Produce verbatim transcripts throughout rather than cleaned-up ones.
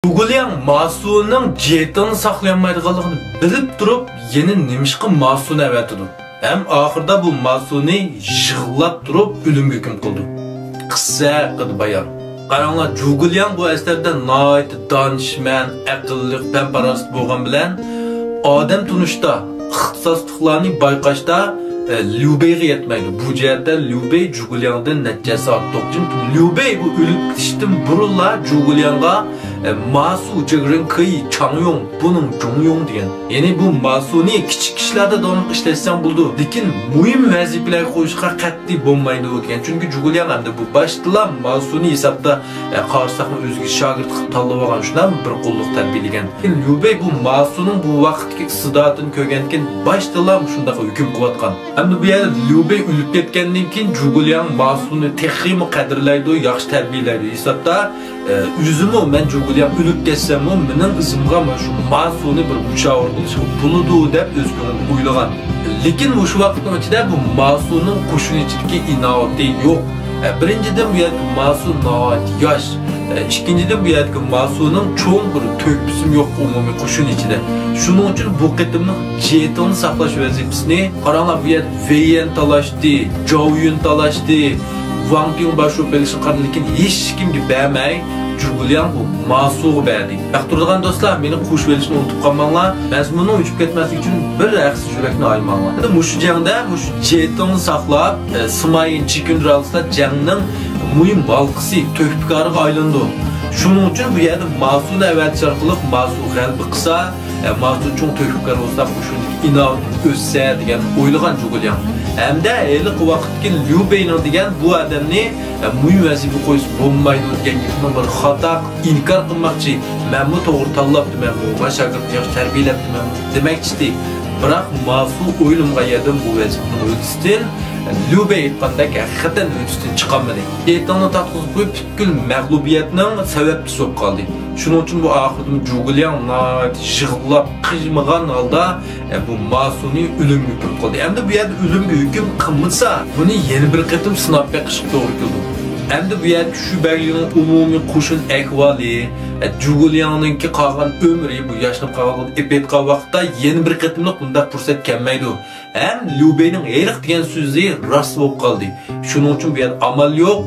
جۇگۇلياڭ ماسۇنىڭ جېتىڭنى ساقلىيالمايدىغانلىقىنى بىلىپ تۇرۇپ، يەنە نېمىشقا ماسۇنى ئەۋەتىدۇ؟ ھەم ئاخىرىدا بۇ ماسۇنى يىغلاپ تۇرۇپ ئۆلۈمگە ھۆكۈم قىلىدۇ. قىسسە ھەققىدە بايان. قاراڭلار، جۇگۇلياڭ بۇ ئەسەردە ناھايىتى دانىشمەن، ئەقىللىق، پەن-پاراسەت بولغان بىلەن، ئادەم تونۇشتا، ئىختىساسلىقلارنى بايقاشتا، ئە، ليۇبېيغا يەتمەيدۇ. بۇ جەھەتتە ليۇبېي جۇگۇلياڭدىن نەچچە ھەسسە ئارتۇق. چۈنكى ليۇبېي بۇ ئۆلۈپ كېتىشتىن بۇرۇنلا جۇگۇلياڭغا، ئە، ماسۇ جىگرىڭ كېي چاڭيۇڭ، بۇنىڭ جۇڭيۇڭ دېگەن. يەنى بۇ ماسۇنى كىچىك ئىشلاردا داۋاملىق ئىشلەتسەڭ بولىدۇ، لېكىن مۇھىم ۋەزىپىلەرگە قويۇشقا قەتئىي بولمايدۇ دېگەن. چۈنكى جۇگۇلياڭ ئەمدى بۇ باشتىلا ماسۇنى ھېسابتا، ئە، قارىساقمۇ ئۆزىگە شاگىرت قىلىپ تاللىۋالغان شۇنداق بىر قوللۇق تەربىيەلىگەن. ليۇبېي بۇ ماسۇنىڭ بۇ ۋاقىتتىكى ئىستېداتىنى كۆرگەندىكىن باشتىلا مۇشۇنداق ھۆكۈم قىلىۋاتقان. ئەمدى بۇ يەردە ليۇبېي ئۆلۈپ كەتكەندىن كېيىن جۇگۇلياڭ ماسۇنى تېخىمۇ قەدىرلەيدۇ، ياخشى تەربىيەلەيدۇ ھېسابتا. ئە، ئۆزىمۇ مەن جۇگۇلياڭ ئۆلۈپ كەتسەممۇ مېنىڭ ئىزىمغا مانا شۇ ماسۇنى بىر مۇشاۋىرە قىلىشقا بولىدۇ دەپ ئۆز كۆڭلىدە ئويلىغان. لېكىن مۇشۇ ۋاقىتنىڭ ئىچىدە بۇ ماسۇنىڭ قوشۇن ئىچىدىكى ئىناۋىتى يوق. ئە، بىرىنچىدىن، بۇ يەردىكى ماسۇ ناھايىتى ياش. ئە، ئىككىنچىدىن، بۇ يەردىكى ماسۇنىڭ چوڭ بىر تۆھپىسىمۇ يوق ئومۇمىي قوشۇن ئىچىدە. شۇنىڭ ئۈچۈن بۇ قېتىملىق جېتىڭنى ساقلاش ۋەزىپىسىنى، قاراڭلار، بۇ يەردە ۋېييەن تالاشتى، جاۋيۈن تالاشتى، ۋاڭ پىڭ باش بولۇپ بېرىشقا قارىدى، لېكىن ھېچكىمگە بەرمەي، جۇگۇلياڭ بۇ ماسۇغا بەردى. ياقتۇرىدىغان دوستلار، مېنى قوشۇۋېلىشنى ئۇنتۇپ قالماڭلار. مەزمۇننىڭ ئۆچۈپ كەتمەسلىكى ئۈچۈن بىر ھەقسىز يۈرەكنى ئايىماڭلار. ئەمدى مۇشۇ جەڭدە مۇشۇ جېتىڭنى ساقلاپ، ئە، سىمايىن چىكۈن رالسىدا جەڭنىڭ مۇھىم ھالقىسى، تۆھپىكارىغا ئايلىنىدۇ. شۇنىڭ ئۈچۈن بۇ يەردە ماسۇنى ئەۋەتىش ئارقىلىق ماسۇ غەلىبە قىلسا، ئە، ماسۇ چوڭ تۆھپىكار بولسا، قوشۇندىكى ئىناۋىتى ئۆسسە دېگەن ئويلىغان جۇگۇلياڭ. ھەمدە ھېلىقى ۋاقىتتىكى ليۇ بېينىڭ دېگەن بۇ ئادەمنى، ئە، مۇھىم ۋەزىپىگە قويسا بولمايدۇ دېگەن گېپىنىڭ بىر خاتا، ئىنكار قىلماقچى. مەنمۇ توغرا تاللاپتىمەن، مانا شاگىرتنى ياخشى تەربىيەلەپتىمەن دېمەكچىدى. بىراق ماسۇ ئويلىمىغان يەردىن بۇ ۋەزىپىنىڭ ھۆددىسىدىن، ليۇ بېي ئېيتقاندەك، ھەقىقەتەن ھۆددىسىدىن چىقالمىدى. جېتىڭنى تارتقۇزۇپ قويۇپ، پۈتكۈل مەغلۇبىيەتنىڭ سەۋەبچىسى بولۇپ قالدى. شۇنىڭ ئۈچۈن بۇ ئاخىرىدا جۇگۇلياڭ ناھايىتى يىغلاپ، قىيمىغان ھالدا، ئە، بۇ ماسۇنى ئۆلۈمگە ھۆكۈم قىلدى. ئەمدى بۇ يەردە ئۆلۈمگە ھۆكۈم قىلمىسا، بۇنى يەنە بىر قېتىم سىناپ بېقىشقا توغرا كېلىدۇ. ئەمدى بۇ يەردە شۈ بەگلىكنىڭ ئومۇمىي قوشۇن ئەھۋالى، ئە، جۇگۇلياڭنىڭكى قالغان ئۆمرى، بۇ ياشىنىپ قالغان ئېلىپ ئېيتقان ۋاقىتتا يەنە بىر قېتىملىق بۇنداق پۇرسەت كەلمەيدۇ. ھەم ليۇ بېينىڭ ھېلىقى دېگەن سۆزى راست بولۇپ قالدى. شۇنىڭ ئۈچۈن بۇ يەردە ئامال يوق،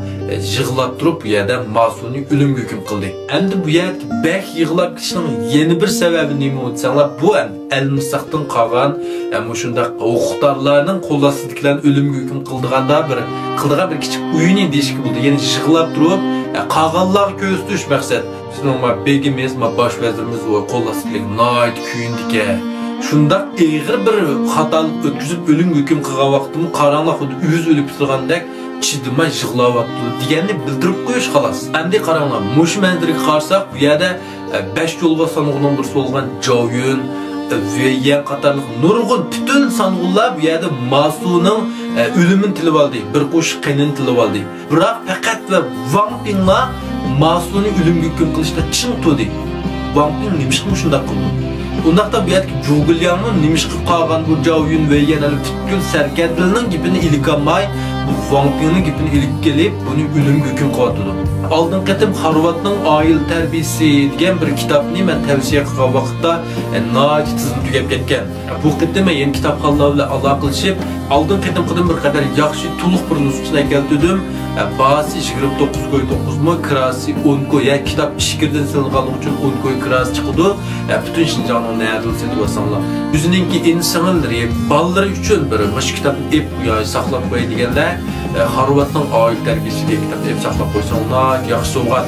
يىغلاپ تۇرۇپ بۇ يەردە ماسۇنى ئۆلۈمگە ھۆكۈم قىلدى. ئەمدى بۇ يەردە بەك يىغلاپ كېتىشنىڭ يەنە بىر سەۋەبى نېمە دېسەڭلار، بۇ ئەمدى ئەلمىساقتىن قالغان، ئە، مۇشۇنداق ھوقۇقدارلارنىڭ قول ئاستىدىكىلەرنى ئۆلۈمگە ھۆكۈم قىلىدىغاندا بىر، قىلىدىغان بىر كىچىك ئويۇنى دېيىشكە بولىدۇ. يەنى يىغلاپ تۇرۇپ، ئە، قالغانلارغا كۆرسىتىش مەقسەت. بىزنىڭ ما بېگىمىز، ما باش ۋەزىرىمىز ۋە قول ئاستىدىكى ناھايىتى كۆيۈندىكەن. شۇنداق ئېغىر بىر خاتالىق ئۆتكۈزۈپ ئۆلۈمگە ھۆكۈم قىلغان ۋاقىتتىمۇ قاراڭلار خۇددى ئۆزى ئۆلۈپ تۇرغاندەك چىدىماي يىغلاۋاتىدۇ دېگەننى بىلدۈرۈپ قويۇش خالاس. ئەمدى قاراڭلار، مۇشۇ مەنزىرىگە قارىساق، بۇ يەردە، ئە، بەش يولۋاس سانىقىنىڭ بىرسى بولغان جاۋيۈن، ئە، ۋېييەن قاتارلىق نۇرغۇن پۈتۈن سانغۇنلار بۇ يەردە ماسۇنىڭ، ئە، ئۆلۈمىنى تىلىۋالدى، بىر قوشۇق قېنىنى تىلىۋالدى. بىراق پەقەت ۋە ۋاڭ پىڭلا ماسۇنى ئۆلۈمگە ھۆكۈم قىلىشتا چىڭ تۇردى. ۋاڭ پىڭ نېمىشقا مۇشۇنداق قىلدى؟ ئۇنداقتا بۇ يەردىكى جۇگۇلياڭمۇ نېمىشقا قالغان بۇ جاۋيۈن ۋېييەن ھەم پۈتكۈل سەركەردىلەرنىڭ گېپىنى ئىلىكالماي، بۇ ۋاڭ پىڭنىڭ گېپىنى ئېلىپ كېلىپ، بۇنى ئۆلۈمگە ھۆكۈم قىلىۋاتىدۇ؟ ئالدىنقى قېتىم خارۋاتنىڭ ئائىلە تەربىيىسى دېگەن بىر كىتابنى مەن تەۋسىيە قىلغان ۋاقىتتا، ئە، ناھايىتى تېزلا تۈگەپ كەتكەن. بۇ قېتىم مەن يەنە كىتابخانىلار بىلەن ئالاقىلىشىپ، ئالدىنقى قېتىمقىدىن بىر قەدەر ياخشى، تولۇق بىر نۇسخىسىنى ئەكەلتۈردۈم. ئە، باھاسى يىگىرمە توققۇز كوي توققۇز مو، كىراسى ئون كوي، يەنى كىتاب ئىچكىرىدىن سېلىنغانلىقى ئۈچۈن ئون كوي كىراسى چىقىدۇ. ئە، پۈتۈن شىنجاڭنىڭ نەدىلا سېتىۋالساڭلار. ئۆزىنىڭكى ئىنى-سىڭىللىرى، بالىلىرى ئۈچۈن بىر مۇشۇ كىتابنى ئېلىپ قوياي، ساقلاپ قوياي دېگەنلەر، ئە، خارۋاتنىڭ ئائىلە تەربىيەسى دېگەن كىتابنى ئېلىپ ساقلاپ قويساڭلار، ياخشى سوۋغات.